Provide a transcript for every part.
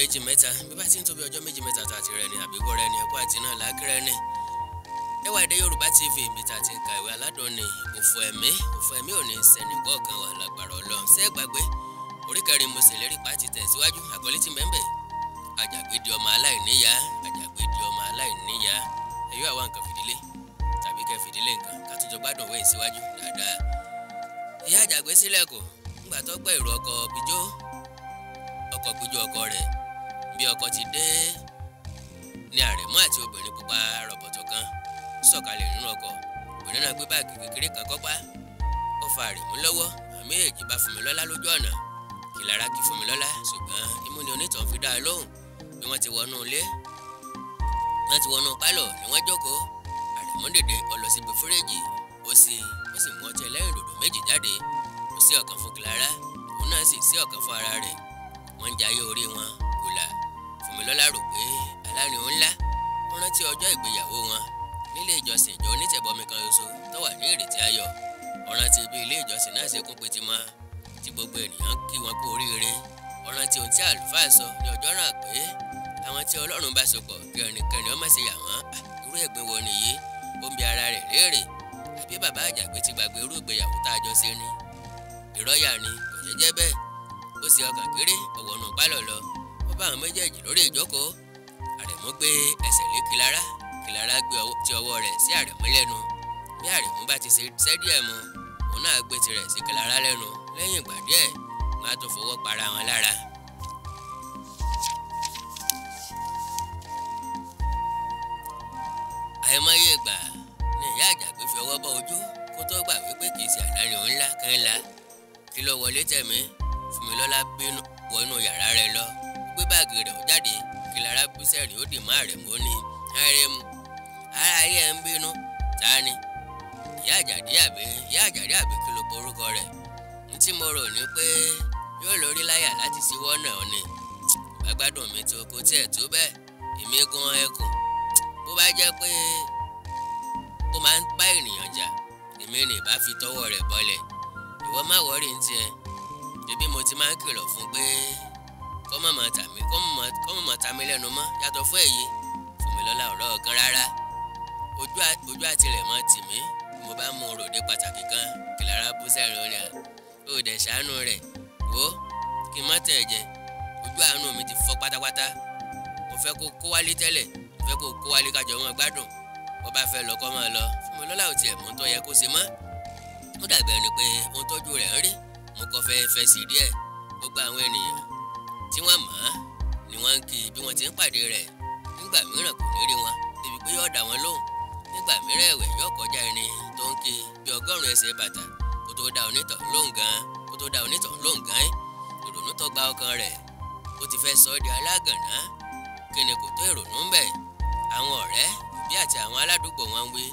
Méjì mẹ́ta bí bá ti ń tóbi ọjọ́ méjì mẹ́ta tá a ti rẹ ni àbíkọ́ rẹ ni ẹ̀kọ́ àti náà lákìrẹ́ ni. Ẹwà Èdè Yorùbá TV ibi tá a ti ń ka ìwé aládùn ni òfò ẹ̀mí ò ní sẹ́ni kọ̀ọ̀kan wà lágbára Ọlọ́run. Ṣé gbàgbé orí kẹrin mo ṣèlérí pa ti tẹ̀síwájú àkọlé tí mẹ́ńbẹ̀ Àjàgbé di ọmọ aláìníyá, Àjàgbé di ọmọ aláìníyá. Ẹ yóò àwọn nǹkan fìdílé tàbí kẹ́ fìdílé nǹkan ká tún jọ gbádùn òwe ìsíwájú dáadáa. Ìyá Àjàgbé sílẹ̀kùn ńgbà tó gbọ́ èrò ọkọ̀ bíjó ọkọ̀ gbójú ọkọ rẹ̀. Bí ọkọ ti dé ní Àrẹ̀mú àti obìnrin pupa rọ̀bọ̀tọ̀ kan sọ̀kalẹ̀ nínú ọkọ̀. Obìnrin náà gbé báàgì kékeré kan kọ́pá, ó fa Àrẹ̀mú lọ́wọ́. Àwọn méjèèjì bá Fúnmilọ́lá lójú ọ̀nà. Kìlára kí Fúnmilọ́lá, ṣùgbọ́n imú ni onítàn fi dá a lóhùn. Bí wọ́n ti wọnú ilé, wọ́n ti wọnú pálọ̀ ni wọ́n jókòó. Àrẹ̀mú dìde ó lọ síbi fúrẹ́jì, ó sì mú ọtí ẹlẹ́rìndòdò méjì jáde. Ó sí ọ̀kan fún Kìlára, òun náà sì sí ọ̀kan fún ara rẹ̀. Wọ́n ń jayé orí wọn kùlà. Fúnmilọ́lá rò pé alárinwó ńlá. Wọ́n rántí ọjọ́ ìgbéyàwó wọn nílé ìjọsìn ìjọ onítẹ̀bọmi kan ṣoṣo tó wà ní Ìrètí Ayọ̀. Wọ́n rántí bí ilé ìjọsìn náà ṣe kún pitimọ́ tí gbogbo ènìyàn kí wọn kú oríire. Wọ́n rántí ohun tí àlùfáà sọ ní ọjọ́ náà pé àwọn tí Ọlọ́run bá sopọ̀ kí ẹnikẹ́ni ó má ṣe yà wọ́n. Irú ẹ̀gbin wo nìyí? Ó ń bi ara rẹ̀ léèrè. Àbí bàbá Àjàgbé ti gbàgbé irú ìgbéyàwó tá a jọ ṣe ni? Ìrọ́yà ni, kò ṣe jẹ́ bẹ́ẹ̀. Ó sì ọkàn kéré ọ̀wọ̀nù pálọ̀ lọ. Ó bá àwọn méjèèjì lórí ìjókòó. Àrẹ̀mú gbé ẹsẹ̀ lé Kìlára, Kìlára gbé ti ọwọ́ rẹ̀ sí Àrẹ̀mú lẹ́nu. Bí Àrẹ̀mú bá ti ṣe díẹ̀ mu, òun náà gbé tirẹ̀ sí Kìlára lẹ́nu. Lẹ́yìn ìgbà díẹ̀, wọ́n á tún fọwọ́ para wọn lára. Àìmọye ìgbà ni ìyá Àjàgbé fi ọwọ́ bọ́ ojú kó tó gbà wípé kì í ṣe àdáni òun ńlá kan ńlá. Kí ló wọlé tẹ̀mí? Fúnmilọ́lá bínú wọnú yàrá rẹ̀ lọ, gbé báàgì rẹ̀ ó jáde. Kìlára bú sẹ́rìn ó dì mọ́ Àrẹ̀mú ó ní Àrẹ̀mú, ara ayé ẹ̀ ń bínú. Ta ni? Ìyá Àjàdí àbí ìyá Àjàdí àbí kí ló pe orúkọ rẹ̀? N tí mo rò ní pé yóò lórí láyà láti ṣíwọ́ náà ni. Bá gbádùn mi tó kó tiẹ̀ tó bẹ́ẹ̀, èmi gan ẹkùn. Bó bá jẹ́ pé ó máa ń bá ènìyàn jà, èmi ni ìbá fi tọwọ́ rẹ̀ bọlẹ̀. Ìwọ má wọ́rì ń tiẹ̀. Ebi mo ti máa ń kìlọ̀ fún pé kọ́ mọ̀mọ́ ta mí lẹ́nu mọ́. Yàtọ̀ fún èyí, Fúnmilọ́lá ọ̀rọ̀ kan rárá. Ojú àtirẹ̀ mọ́ tì mí. Mo bá mú ròde pàtàkì kan. Kìlára bú sẹ́rìn ó ní à, ó dẹ̀ ṣàánú rẹ̀. Wò ó, kí n má tẹ̀ jẹ. Ojú àánú mi ti fọ́ pátápátá. Mo fẹ́ kó kó wálé tẹ́lẹ̀. Mo fẹ́ kó kó wálé kájọ mọ́ gbádùn. Bó bá fẹ́ lọ kọ́ máa lọ. Fúnmilọ́lá ò tiẹ̀ mú tó yẹ kó ṣe mọ́. Ó dàbí ẹni pé ohun tọ́jú rẹ̀ ń rí. Mo kọ́ fẹ́ sí díẹ̀. Gbogbo àwọn ènìyàn tí wọ́n mọ̀ ọ́n ni wọ́n ń kí bí wọ́n ti ń pàdé rẹ̀. Nígbà mìíràn kò ní rí wọn débi pé yóò dá wọn lóhùn. Nígbà mìíràn ẹ̀wẹ̀ yóò kọjá ẹni tó ń kí bí 100 ẹsẹ̀ bàtà kó tó dá onítọ̀ lóhùn gan kó tó dá onítọ̀ lóhùn gan. Ìrònú tó gba ọkàn rẹ̀ ó ti fẹ́ sọ ọ́ di alágànná. Kí ni kò tó ìrònú ń bẹ̀? Àwọn ọ̀rẹ́ òbí àti àwọn aládùúgbò wọn ń wí.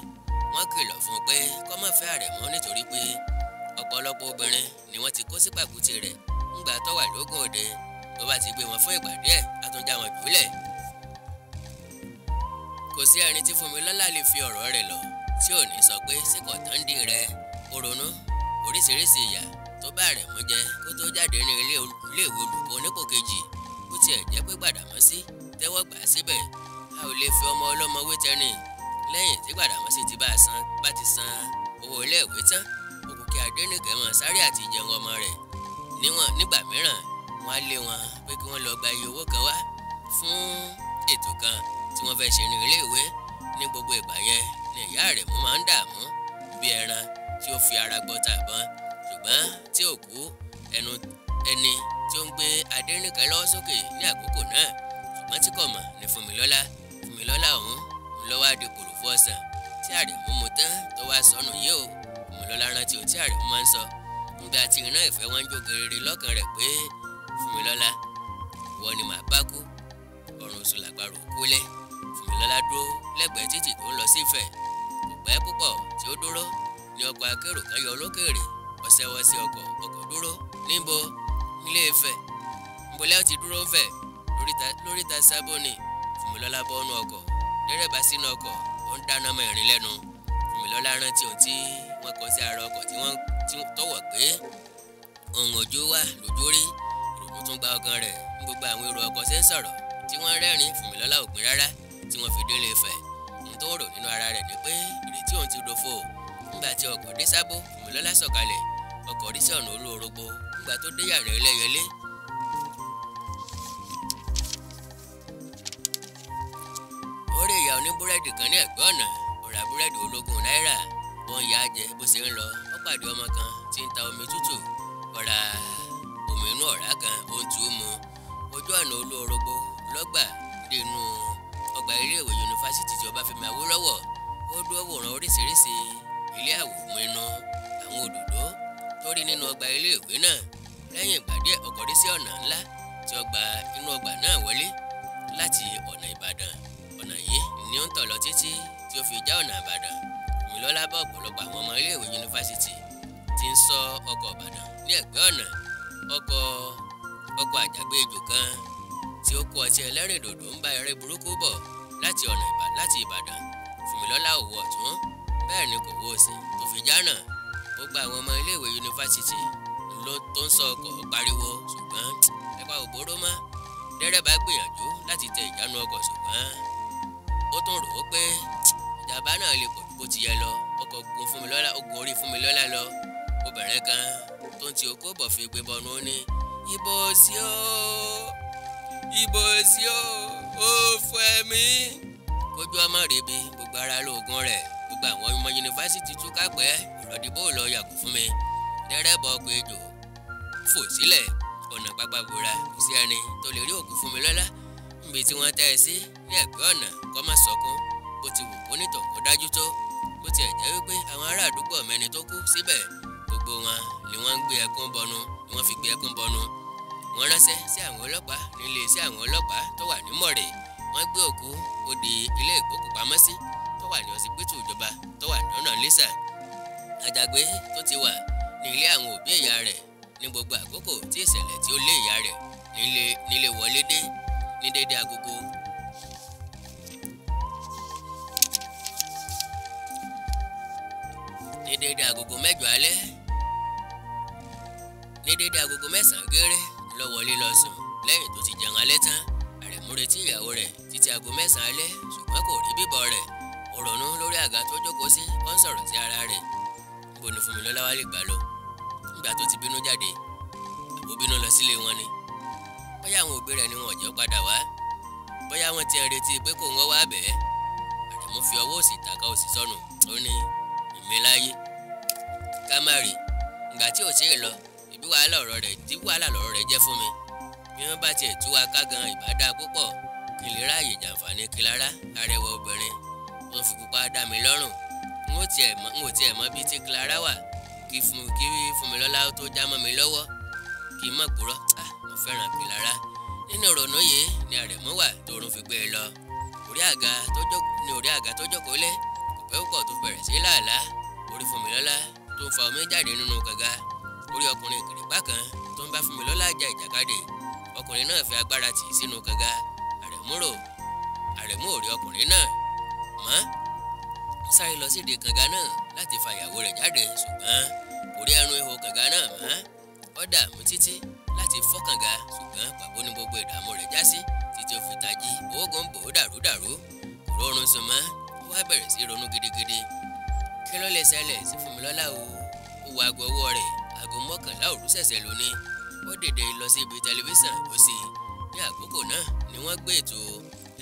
Wọ́n kìlọ̀ fún un pé kó má fẹ́ Àrẹ̀mú nítorí pé ọ̀pọ̀lọpọ̀ obìnrin ni wọ́n ti kó sí pàkúté rẹ̀ ńgbà tó wà lógún òde. Tó bá ti gbé wọn fún ìgbà díẹ̀, á tún já wọn jùlẹ̀. Kò sí ẹni tí Fúnmilọ́lá lè fi ọ̀rọ̀ rẹ̀ lọ tí ò ní sọ pé síkọ̀ tán dì rẹ̀. Ó ronú oríṣiríṣi ìyà tó bá Àrẹ̀mú jẹ kó tó jáde ní iléèwé olùkọ́ onípò kejì. Ó tiẹ̀ jẹ́ pé Gbàdàmọ́sí tẹ́wọ́ gbà á síbẹ̀. A ò lè fi ọmọ ọlọ́mọ wé tẹni. Lẹ́yìn tí Gbàdàmọ́sí ti bá ti san owó iléèwé tán, òkùnkùn Adénìkẹ́ mọ̀ sáré àti ìjẹun ọmọ rẹ̀. Níwọ̀n nígbà mìíràn wọ́n á lé wọn pé kí wọ́n lọ gba iye owó kan wá fún ètò kan tí wọ́n fẹ́ ṣe ní iléèwé. Ní gbogbo ìgbà yẹn ni ìyá Àrẹ̀mú máa ń dààmú bí ẹran tí ó fi ara gbọ́ tàbọn, ṣùgbọ́n tí ò kú ẹnu ẹni tí ó ń gbé Adénìkẹ́ lọ́wọ́ sókè ní àkókò náà, ṣùgbọ́n tí kò mọ̀ ní Fúnmilọ́lá. Fúnmilọ́lá ọ̀hún ń lọ́wọ́ á di kòròfo ọ̀sán tí Àrẹ̀mú mu tán tó wá sọnù yìí o. Fúnmilọ́lá rántí ohun tí Àrẹ̀mú máa ń sọ nígbà tí iná ìfẹ́ wọn ń jó gerere lọ́kàn rẹ̀ pé Fúnmilọ́lá, ìwọ ni màá bá kú, ọ̀run oṣù làgbàrò kúlẹ̀. Fúnmilọ́lá dúró lẹ́gbẹ̀ẹ́ títì tó ń lọ sí Ifẹ̀. Kò pẹ́ púpọ̀ tí ó dúró ní ọkọ̀ akérò kan yọ lókèèrè. Ó ṣẹ́wọ́ sí ọkọ̀, ọkọ̀ dúró. Níbo? Nílé Ifẹ̀. Nbọ̀lẹ́ ti dúró ń fẹ̀ lóríta sábò ni. Fúnmilọ́lá bọ́nú ọkọ̀, dẹ́rẹ́bà sínú ọkọ̀, ó ń dáná mọ́ ìrìn lẹ́nu. Fúnmilọ́lá rántí ohun tí wọ́n kọ sí ara ọkọ̀ tí wọ́n tọ̀wọ̀ pé ohun ojú wà lójú rí. Ìrònú Àrẹ̀mú tún gba ọkàn rẹ̀ ní gbogbo àwọn èrò ọkọ̀ ṣe ń sọ̀rọ̀ tí wọ́n rẹ́rìn Fúnmilọ́lá ò gbìn rárá tí wọ́n fi délé Ifẹ̀. Ohun tó rò nínú ara rẹ̀ ni pé ìrètí òun ti dòfo. Nígbà tí ọkọ̀ dé Sábó, Fúnmilọ́lá sọ̀kalẹ̀. Ọkọ̀ rí sí ọ̀nà Olúorógbó. Nígbà tó dé yàrá Ẹlẹ́yẹlé, ó rí ìyá oníbúrẹ́dì kan ní ẹ̀gbẹ́ ọ̀nà. Ó ra búrẹ́dì ológun náírà. Ó ń yá jẹ bó ṣe ń lọ. Ó pàdé ọmọ kan tí ń ta omi tútù. Ó ra omi inú ọ̀rá kan, ó ń tù ú mu. Ojú ọ̀nà Olúorógbó lọ́gbà dé inú ọgbà iléèwé yunifásitì tí Ọbáfẹ́mi Awólọ́wọ̀. Ó dúró wòran oríṣiríṣi ilé àwòmọ́ inú àwọn òdòdó tó rí nínú ọgbà iléèwé náà. Lẹ́yìn ìgbà díẹ̀, ọkọ̀ rí sí ọ̀nà ńlá tí ó gba inú ọgbà náà wọlé láti ọ̀nà Ìbàdàn. Ọ̀nà yìí ni ó ń tọ̀ lọ títí tí ó fi já ọ̀nà Ìbàdàn. Fúnmilọ́lá bá ọ̀pọ̀lọpọ̀ àwọn ọmọ iléèwé yunifásitì tí ń sọ ọkọ̀ Ìbàdàn ní ẹ̀gbẹ́ ọ̀nà. Ọkọ̀ àjàgbé ejò kan tí ó kó ọtí ẹlẹ́rìndòdò ń bá eré burúkú bọ̀ láti ọ̀nà láti Ìbàdàn. Fúnmilọ́lá ò wo ọ̀tún, bẹ́ẹ̀ ni kò wo òsì tó fi jánà. Gbogbo àwọn ọmọ iléèwé yunifásitì ló tó ń sọ ọkọ̀ pariwo, ṣùgbọ́n ẹ̀pà ò bóró mọ́. Dẹ́rẹ́bà gbìyànjú láti tẹ ìjánu ọkọ̀, ṣùgbọ́n ó tún rò ó pé ìjàmbá náà lè pọ̀ ju bó ti yẹ lọ. Ọkọ̀ gun Fúnmilọ́lá, ó gun orí Fúnmilọ́lá lọ. Obìnrin kan tó ń ti okó bọ̀ fi gbé bọnu ó ní, "Ibo sí o, ibo sí o, ó fún ẹ̀mí." Kójú ọmọ rèébi, gbogbo ara lóògùn rẹ̀. Gbogbo àwọn ọmọ yunifásitì tún kápẹ́ ọ̀rọ̀ dìbò lọ yàgò fún mi. Dẹ́rẹ́bà ọkọ̀ ejò fò sílẹ̀ ọ̀nà pápábora. Kò sí ẹni tó lè rí òkú Fúnmilọ́lá níbi tí wọ́n tẹ́ ẹ sí ní ẹ̀gbẹ́ ọ̀nà kó má sọkún. Bó ti wù kó nítàn kó dájú tó, bó tiẹ̀ jẹ́ wípé àwọn ará àdúgbò mẹ́ni tó kú síbẹ̀, gbogbo wọn ni wọ́n ń gbé ẹkún bọnu, ni wọ́n fi gbé ẹkún bọnu. Wọ́n ránṣẹ́ sí àwọn ọlọ́pàá nílé iṣẹ́ àwọn ọlọ́pàá tó wà ní Mọ̀rẹ̀. Wọ́n gbé òkú ó di ilé ìgbókùpamọ́sí tó wà ní ọsibítù ìjọba tó wà lọ́nà Lẹ́sà. Àjàgbé tó ti wà ní ilé àwọn òbí ìyá rẹ̀ ní gbogbo àkókò tí ìṣẹ̀lẹ̀ tí ó lé ìyá rẹ̀ nílé wọlé dé ní dédé agogo. Ní dédé agogo 8 alẹ́, ní dédé agogo 9 gẹ́rẹ́ ló wọlé lọ sùn lẹ́yìn tó ti jẹun alẹ́ tán. Àrẹ̀mú retí ìyàwó rẹ̀ títí aago 9 alẹ́, ṣùgbọ́n kò rí bíbọ̀ rẹ̀. Ó ronú lórí àga tó jókòó sí, ó ń sọ̀rọ̀ sí ara rẹ̀. Níbo ni Fúnmilọ́lá wá lè gbà lọ nígbà tó ti bínú jáde? Àbó bínú lọ sílé wọn ni? Bóyá àwọn òbí rẹ̀ ni wọn ò jẹ́ padà wá, bóyá wọ́n ti ń retí pé kò ń wọ́n wá bẹ́ẹ̀. Àrẹ̀mú fi ọwọ́ òsì tàka òsì sọnù. Ó ní, "Èmi láyé ká má rí ìgbà tí ò tí ì lọ, ìbí wàhálà ọ̀rọ̀ rẹ̀ tí wàhálà lọ̀rọ̀ rẹ̀ jẹ́ fún mi. Bí wọ́n bá tiẹ̀ tú wa ká gan ìbá dáa púpọ̀, kí n lè ráàyè jàǹfààní Clara arẹwà obìnrin tó ń fi pupa dá mi lọ́rùn. N ò tiẹ̀ mọ bí tí Clara wà kí Fúnmilọ́lá tó já mọ́ mi lọ́wọ́. Kí n má purọ́, mo fẹ́ràn Clara." Nínú ìrònú yìí ni Àrẹ̀mú wà tóorun fi gbé e lọ. Orí àga tó jókòó lé kò pẹ́ púpọ̀ tó bẹ̀rẹ̀ sí làálàá. Orí Fúnmilọ́lá tó ń fa omi jáde nínú kànga. Orí ọkùnrin kìrìpá kan tó ń bá Fúnmilọ́lá jà ìjàkadì. Ọkùnrin náà fi agbára tì í sínú kànga. Àrẹ̀mú ò rí ọkùnrin náà mọ́. Ó sáré lọ sídìí kànga náà láti fa ìyàwó rẹ̀ jáde, ṣùgbọ́n kò rí ẹnu ihò kànga náà mọ́. Ó dààmú títí láti fọ́ kànga, ṣùgbọ́n pàbó ni gbogbo ìdààmú rẹ̀ já sí títí ó fi tají. Oògùn bò ó dàrúdàrú, kò rọrùn sùn mọ́. Ó wá bẹ̀rẹ̀ sí ronú gidigidi. Kí ló lè ṣẹlẹ̀ sí Fúnmilọ́lá o? Ó wo aago ọwọ́ rẹ̀, aago 11 òru ṣẹ̀ṣẹ̀ lóní. Ó dìde lọ sí ibi tẹlifíṣàn ó sì ní àkókò náà ni wọ́n gbé ètò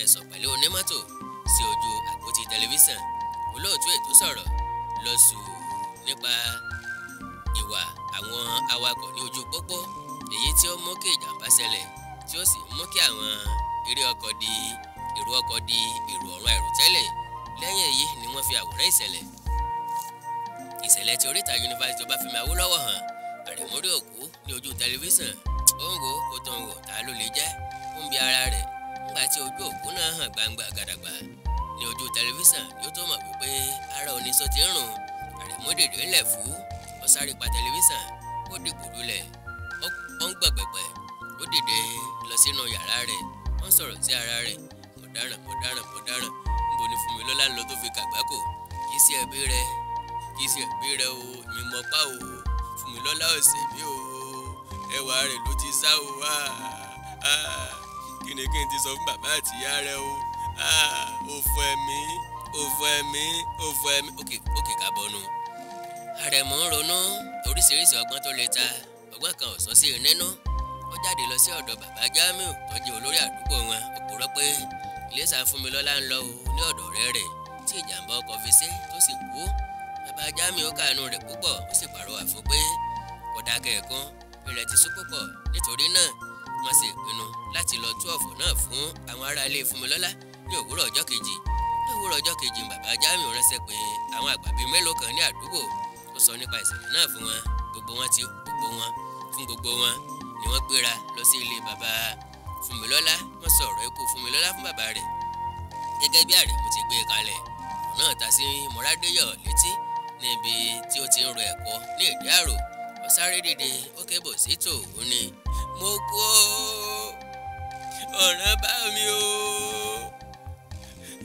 ẹ̀sọ̀ pẹ̀lú onímọ́tò sí ojú àpótí tẹlifíṣàn. Olóòtú ètò sọ̀rọ̀ lọ́sù nípa ìwà àwọn awakọ̀ ní ojú pópó, èyí tí ó mú kí ìjàmbá ṣẹlẹ̀ tí ó sì mú kí àwọn èrò ọkọ̀ di èrò ọ̀run àìròtẹ́lẹ̀. Lẹ́yìn èyí ni wọ́n fi àwòrán ìṣẹ̀lẹ̀ tí oríta yunifásitì Ọbáfẹ́mi Awólọ́wọ̀ hàn. Àrẹ̀mú rí òkú ní ojú tẹlifíṣàn. Ó ń wo, ó tó ń wò, ta ló lè jẹ́? Ó ń bi ara rẹ̀. Nígbà tí ojú òkú náà hàn gbangba gàdàgbà ní ojú tẹlifíṣàn ni ó tó mọ̀ wípé ara oníṣó ti ń rùn. Àrẹ̀mú dìde ńlẹ̀ fú, ó sáré pa tẹlifíṣàn, ó dìgbò lulẹ̀, ó ń gbọ̀gbẹ̀gbẹ̀, ó dìde lọ sínú yàrá rẹ̀, ó ń sọ̀rọ̀ sí ara rẹ̀. Mo dáràn, mo dáràn, mo dáràn. Níbo ni Fúnmilọ́lá ń lọ tó fi kàgbákò? Kì í ṣe ẹbí rẹ̀, kì í ṣe ẹbí rẹ̀ o, èmi mọ̀ pa o. Fúnmilọ́lá ò ṣẹ̀ mí o. Ẹwà rẹ̀ ló ti sá o. Kí ni kí n ti sọ fún bàbá àti ìyá rẹ̀ o? Òfò ẹ̀mí, òfò ẹ̀mí, òfò ẹ̀mí. Òkè kábọ́nu. Àrẹ̀mú ń ronú oríṣiríṣi ọgbọ́n tó lè ta. Ọgbọ́n kan ò sọ sí i nínú. Ó jáde lọ sí ọ̀dọ̀ bàbá Jamiu tó jẹ́ olórí àdúgbò wọn. Ó purọ́ pé Iléṣà Fúnmilọ́lá ń lọ o ní ọ̀dọ̀ ọ̀rẹ́ rẹ̀ tí ìjàmbá ọkọ̀ fi ṣe tó sì kú. Bàbá Jamiu káàánú rẹ̀ púpọ̀, ó sì pàrọwà fún pé kó dákẹ́ ẹ̀kún, ilẹ̀ ti ṣú púpọ̀. Nítorí náà wọ́n sì pinnu láti lọ tú ọ̀fọ̀ náà fún àwọn ará ilé Fúnmilọ́lá ní òwúrọ̀ ọjọ́ kejì. Ní òwúrọ̀ ọjọ́ kejì, bàbá Jamiu ránṣẹ́ pé àwọn àgbà bíi mélòó kan ní àdúgbò. Ó sọ nípa ìṣẹ̀lẹ̀ náà fún wọn. Gbogbo wọn ni wọ́n gbéra lọ sí ilé bàbá Fúnmilọ́lá. Wọ́n sọ ọ̀rọ̀ ikú Fúnmilọ́lá fún bàbá rẹ̀ gẹ́gẹ́ bí Àrẹ̀mú ti gbé e kalẹ̀. Ọ̀rọ̀ náà ta sí Mọ́rádéyọ̀ létí níbi tí ó ti ń ro ẹ̀kọ́ ní ìdí àrò. Ó sáré dìde, ó kébò sí tòun ni, mo kú o, ọ̀ràn bá mi o,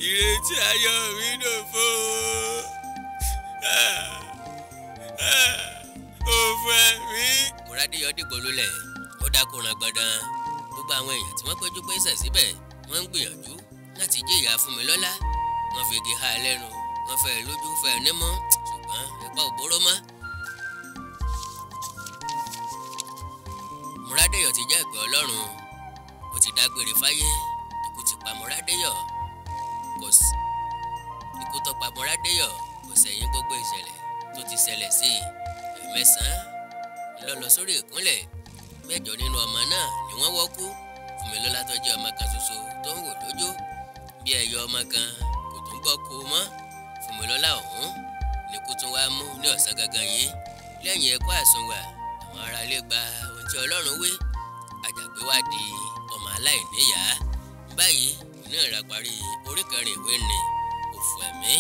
ìrètí ayọ̀ mi dòfo, òfò ẹ̀mí. Mọ́rádéyọ̀ dìgbò lulẹ̀, ó dákú ran gbọ̀dàn. Gbogbo àwọn èèyàn tí wọ́n péjú pésẹ̀ síbẹ̀ wọ́n ń gbìyànjú láti jí ìyá Fúnmilọ́lá. Wọ́n fi igi há lẹ́nu, wọ́n fẹ́ lójú, fẹ́ nímú, ṣùgbọ́n ipa ò bóró mọ́. Mọ́rádéyọ̀ ti jẹ́ ìpè Ọlọ́run, ó ti dágbére fáyé. Ikú ti pa Mọ́rádéyọ̀, kò sí ikú tó pa Mọ́rádéyọ̀ kò sẹ́yìn gbogbo ìṣẹ̀lẹ̀ tó ti ṣẹlẹ̀ sí i. Ẹ̀mẹ́sàn-án ló lọ sórí ìkúnlẹ̀, mẹ́jọ nínú ọmọ náà ni wọ́n wọ́ kú. Fúnmilọ́lá tó jẹ́ ọmọ kan ṣoṣo tó ń wò lójú bí ẹyọ ọmọ kan kò tún gbọ́ kú mọ́. Fúnmilọ́lá ọ̀hún ni kú tún wá mú ní ọ̀sán gangan yìí. Lẹ́yìn ẹ̀kọ́ àsunwà, àwọn ará ilé gba ohun tí Ọlọ́run wí. Àjàgbé wá di ọmọ aláìníyàá. Báyìí iná ìra parí orí kẹrin ìwé ni òfò ẹ̀mí.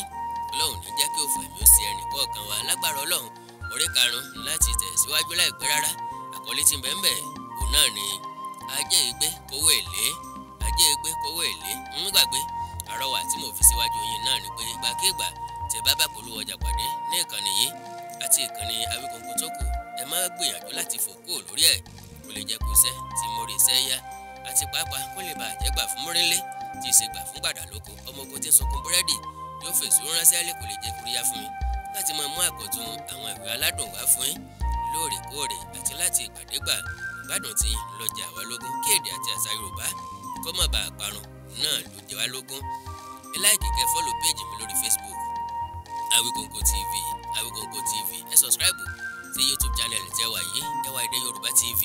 Ọlọ́run ní jẹ́ kí òfò ẹ̀mí ó ṣe ẹnì kọ̀ọ̀kan wa lágbára Ọlọ́run. Orí karùn-ún láti tẹ̀síwájú láìpẹ́ rárá. Àkọlé tí ń bẹ ń bẹ òun náà ni ajé ìgbé kówó èlé, ajé ìgbé kówó èlé. Ń gbàgbé àrọwà tí mo fi síwájú yín náà ni pé ìgbàkigbà tẹ́ bá bá polówó ọjà pàdé ní ìkànnì yìí àti ìkànnì Awíkonko tó kù, ẹ má gbìyànjú láti fò kúrò lórí ẹ̀. Kó lè jẹ́ kó iṣẹ́ tí mo rí iṣẹ́ yá, àti pàápàá kó lè bàa jẹ́ gbà fún múrínlé tí ì ṣe gbà fún gbàdà lóko. Ọmọ ogun tí ń sunkún búrẹ́dì yóò fèsì ránṣẹ́ lè kó lè jẹ́ kóríyá fún mi láti máa mú àkọ́tún àwọn ìwé aládùn wá fún yín lóòrèkóòrè àti láti ìgbàdégbà. Ìgbádùn tí lọ́jà wá lógún kí èdè àti àṣà Yorùbá kó má bàa parun náà ló jẹ wá lógún. Ẹ láìkì kẹ́ fọ́lò péèjì mi lórí Facebook Awikonko TV, Awikonko TV. Ẹ sọ̀sìkráìbù sí YouTube channel tẹ́ wà yìí, Ẹwà Èdè Yorùbá TV,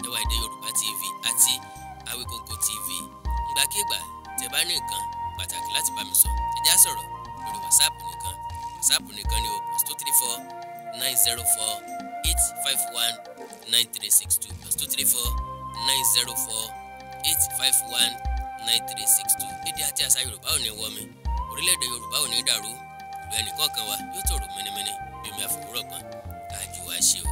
Ẹwà Èdè Yorùbá TV àti Awikonko TV. Ìgbàkigbà tẹ́ bá ní nǹkan pàtàkì láti bá mi sọ, ẹ já sọ̀rọ̀ lórí WhatsApp nìkan. WhatsApp nìkan ni o, +234 904 851 9362, +234 904 851 9362. Èdè àti àṣà Yorùbá ò ní wọ mi, orílẹ̀-èdè Yorùbá ò ní dàrú, ìlú ẹnì kọ̀ọ̀kan wa yóò tòrò mẹ́nimẹ́ni bí omi àfòwúrọ̀ kan. Àjò wa ṣe o.